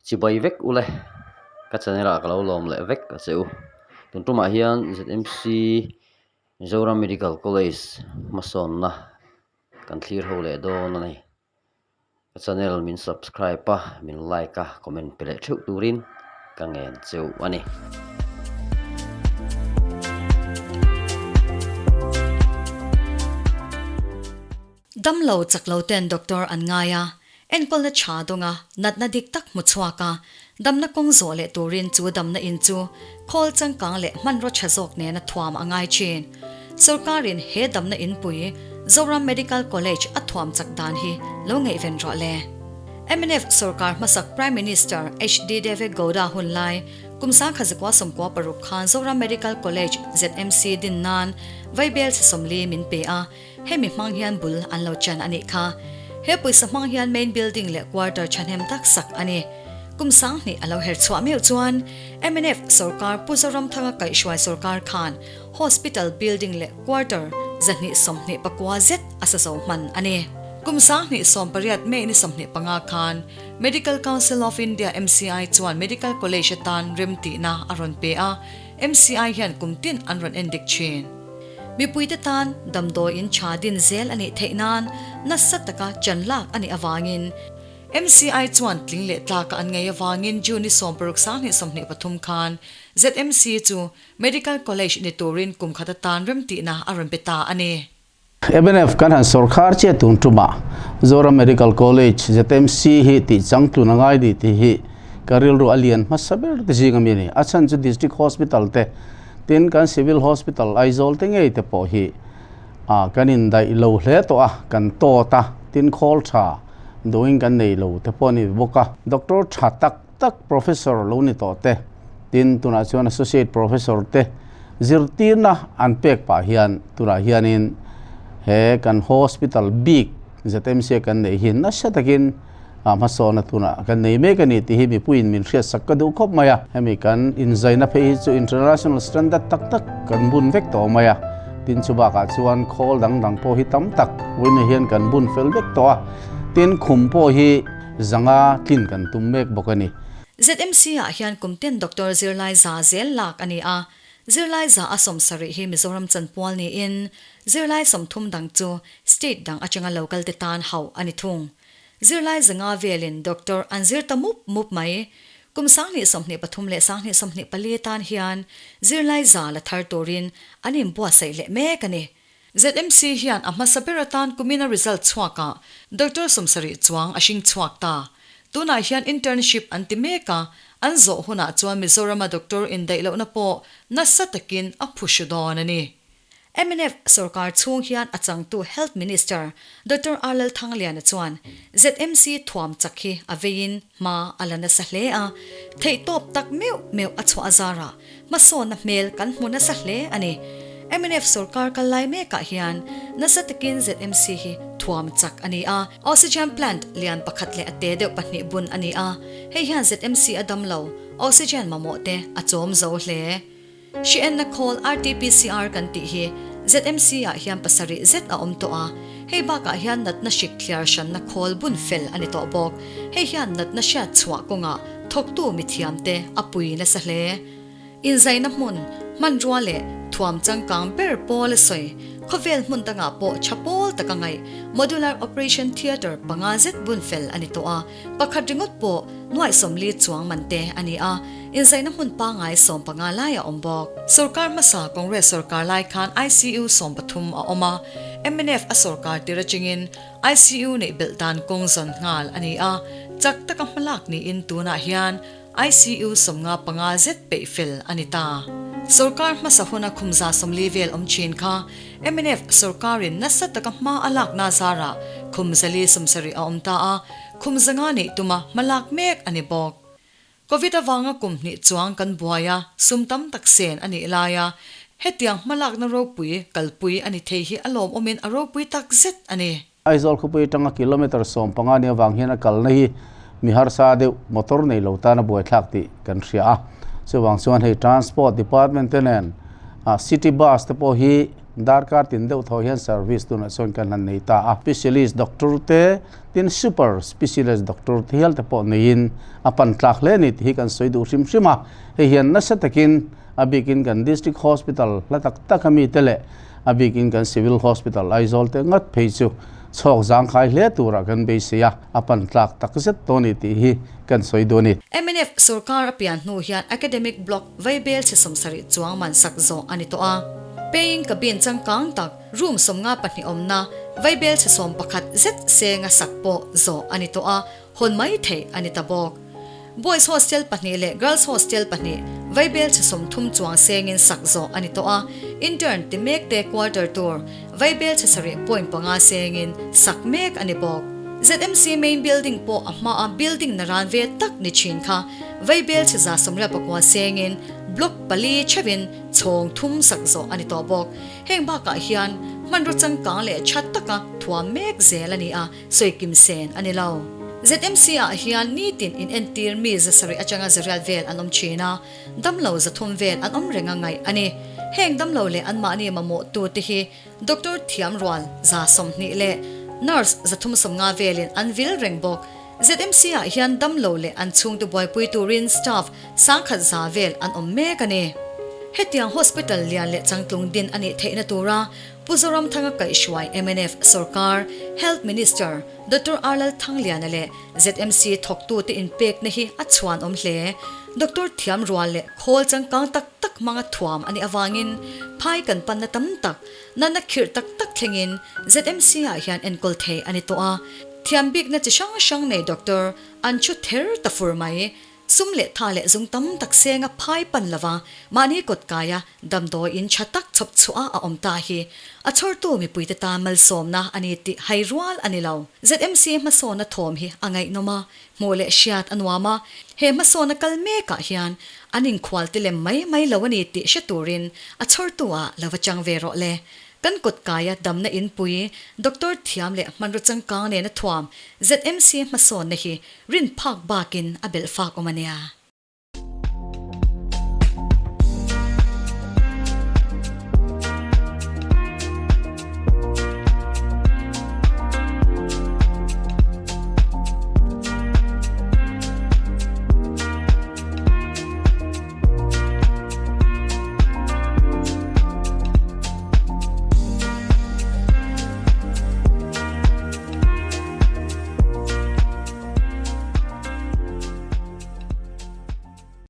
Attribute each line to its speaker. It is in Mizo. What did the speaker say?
Speaker 1: Chibai vek ule ka channel ah ka lo lawm leh vek a che u tun tumah hian ZMC Mizoram Medical College hmasawnna kan thlir ho leh dawn a ni ka channel min subscribe a min like a comment pe leh theuh turin ka ngen cheu a ni.
Speaker 2: Damlo chak lo ten doctor an ngai a, enkawlna tha dawnga natna dik tak hmu chhuak a, damna kawng zawh leh turin chu damna in chu khawl changkang leh hmanraw tha zawk nena thuam a ngai thin. Sorkarin he damna inpui Zoram Medical College a thuam chak dan hi lo ngaihven rawh le. Mnf sorkar hmasak Prime Minister HD Deve Gowda hun lai kum sangkhat zakua 96 khan Zoram Medical College, ZMC, din nan vaibel chhe 40 min pe a, Hemi hmang hian bul an lo chan a nih kha. He pawisa hmang hian main building leh quarter thahnem tak sak a ni. Kum 2000 a lo her chhuah meuh chuan mnf sorkar Pu Zoramthanga kaihhruai sorkar khan hospital building leh quarter 229 zet a sa zo hman a ni. Kum 2018 May ni 25 khan Medical Council of India, MCI, chuan Medical College atan remtihna a rawn pe a, MCI hian kum tin an rawn endik thin. Mipuite tan damdawiin tha din zel a nih theih nan nasa taka chan lak a nih avangin MCI chuan tling leh tlaka an ngei avangin June ni 16 2023 khan ZMC chu Medical College ni turin kum khat atan remtihna a rawn pe ta a ni.
Speaker 3: MNF kan han sawrkhar chiah tun tumah Zoram Medical College, ZMC, hi tih changtlun a ngai ni tih hi ka rilru a lian hmasa ber te zing a mi a ni. A chhan chu District Hospital te tin kan Civil Hospital Aizawl te ngei te pawh hi ah kan indaih lo hle tawh a, kan tawt a, tin khawl tha duhin kan nei lo te pawh a ni bawk a. Doctor tha tak tak Professor lo ni tawh te, tin tunah chuan Associate Professor te zirtirna an pek pah hian tunah hianin he kan hospital bik ZMC kan neih hi nasa takin a hmasawna tunah kan nei mek a ni tih hi mipuiin min hriatsak ka duh khawp mai a. Hemi kan inzaina phei hi chu international standard tak tak kan bun vek tawh mai a, tin chu bakah chuan khawl dang dang pawh hi tam tak vawiin hian kan bun fel vek tawh a, tin khum pawh hi Zanga tlin kan tum mek bawk a ni.
Speaker 2: ZMC ah hian kum ten doctor zirlai za zel lak a ni a, zirlai za a 70 hi Mizoram chanpual niin zirlai 30 dang chu state dang atanga lo kal te tan hauh a ni thung. Zirlai 500 velin doctor an zir ta mup mup mai. Kum 2023 leh 2024 tan hian zirlai za la thar turin an inbuatsaih leh mek a ni. ZMC hian a hmasa ber atan kumina result chhuakah Doctor 70 chuang a hring chhuak ta. Tunah hian internship an ti mek a, an zawh hunah chuan Mizorama doctor indaih lohna pawh nasa takin a phuhru dawn a ni. Mnf sorkar chhung hian a changtu Health Minister Doctor R Lalthangliana chuan ZMC thuam chak hi a veiin hma a la nasa hle a, theihtawp tak meuh meuh a chhuah azarah Hmasawnna hmel kan hmu nasa hle a ni. Mnf sorkar kal lai mekah hian nasa takin ZMC hi thuam chak a ni a. Oxygen plant lian pakhat leh a te deuh pahnih bun a ni a, hei hian ZMC a dam lo, oxygen mamawh te a chawm zo hle. Hri enna khawl RTPCR kan tih hi ZMC ah hian pasarih zet a awm tawh a, hei bakah hian natna hrik thliar hranna khawl bun fel a ni tawh bawk. Hei hian natna hriat chhuah kawngah Thawktu mithiamte a pui nasa hle. Inzaina hmun, hmanrua leh thuam changkang ber pawl a sawi. Khawvel hmun dangah pawh tha pawl taka ngaih Modular Operation Theatre panga zet bun fel a ni tawh a, pakhat ringawt pawh nuaih 40 chuang man te a ni a, inzaina hmun pangngai 15 lai a awm bawk. Sorkar hmasa Congress sorkar lai khan ICU 13 a awm a, mnf a sorkar tir atangin ICU neih belh dan kawng zawn nghal a ni a, chak taka hmalak niin tunah hian ICU 55 zet peih fel a ni ta. Sorkar hmasa huna khum 140 vel awm thin kha mnf sorkarin nasa taka hma a lakna zarah khum 470 a awm ta a, khum 500 neih tuma hmalak mek a ni bawk. Covid avanga kum hnih chuang kan buai a, sum tam tak sen a nih lai a, hetiang hmalakna ropui kalpui a ni thei hi a lawmawmin a ropui tak zet a ni.
Speaker 3: Aizawl khawpui atanga kilometre 15 nia vang hian a kalna hi mi harsa deuh motor nei lo tan a buaithlak tih kan hria a, chuvang chuan hei Transport Department te nen city bus te pawh hi. Darkar tin deuh thaw hian service tunah chuan kan han nei ta a. Specialist doctor te, tin super specialist doctor te hial te pawh neiin a pan tlak hle a ni tih hi kan sawi duh hrim hrim a. Hei hian nasa takin a bikin kan District Hospital hla tak tak a mite leh a bikin kan Civil Hospital Aizawl te ngat phei chu chhawk zangkhai hle turah kan beisei a, a pan tlak tak zet tawh a ni tih hi kan sawi duh a ni.
Speaker 2: Mnf sorkar a pian hnu hian Academic Block Vaibel chhe 70 chuang man sak zawh a ni tawh a. Paying cabin changkang tak room 52 awmna Vaibel chhe 11 zet senga sak pawh zawh a ni tawh a, hawn mai theih a ni ta bawk. Boys hostel pahnih leh girls hostel pahnih Vaibel chhe 30 chuang sengin sak zawh a ni tawh a, intern ti mek te quarter tur Vaibel chhe 7.5 sengin sak mek a ni bawk. ZMC main building pawh a hmaa building naran ve tak ni thin kha Vaibel chhe 119 sengin block pali theuhin chhawng thum sak zawh a ni tawh bawk. Heng bakah hian hmanraw changkang leh tha taka thuam mek zel a ni a, sawikim sen a ni lo. ZMC ah hian nitin in entir mi 700 atanga 800 vel an awm thin a, damlo 300 vel an awm reng a ngaih a ni. Heng damlo leh anmahni mamawh tute hi Doctor thiam rual 120 leh nurse 350 velin an vil reng bawk. ZMC ah hian damlo leh an chhungte buaipui turin staff 1100 vel an awm mek a ni. Hetiang hospital lian leh changtlung din a nih theihna tura Pu Zoramthanga kaihhruai mnf sorkar Health Minister Doctor Arlal Thangliana leh ZMC thawktute inpekna hi a chhuan awm hle. Doctor thiam rual leh khawl changkang tak tak hmanga thuam a nih avangin phai kan panna tam tak, natna khirh tak tak thlengin ZMC ah hian enkawl thei a ni tawh a. Thiam bikna chi hrang hrang nei doctor an thu ther ta fur mai. Sum leh tha leh zung tam tak senga phai pan lova mahni kawt kaia damdawiin tha tak chhawp chhuah a awm ta hi a chhawrtu mipuite tan malsawmna a ni tih hai rual a ni lo. ZMC hmasawna thawm hi a ngaihnawm a, hmuh leh hriat a nuam a, he hmasawna kal mekah hian an inkhual te lem mai mai lo a ni tih hre turin a chhawrtu ah lo va chang ve rawh le. Kan kawt kaia damna inpui, doctor thiam leh hmanraw changkang nena thuam ZMC hmasawnna hi rin phak bakin a belh fak awm a nia.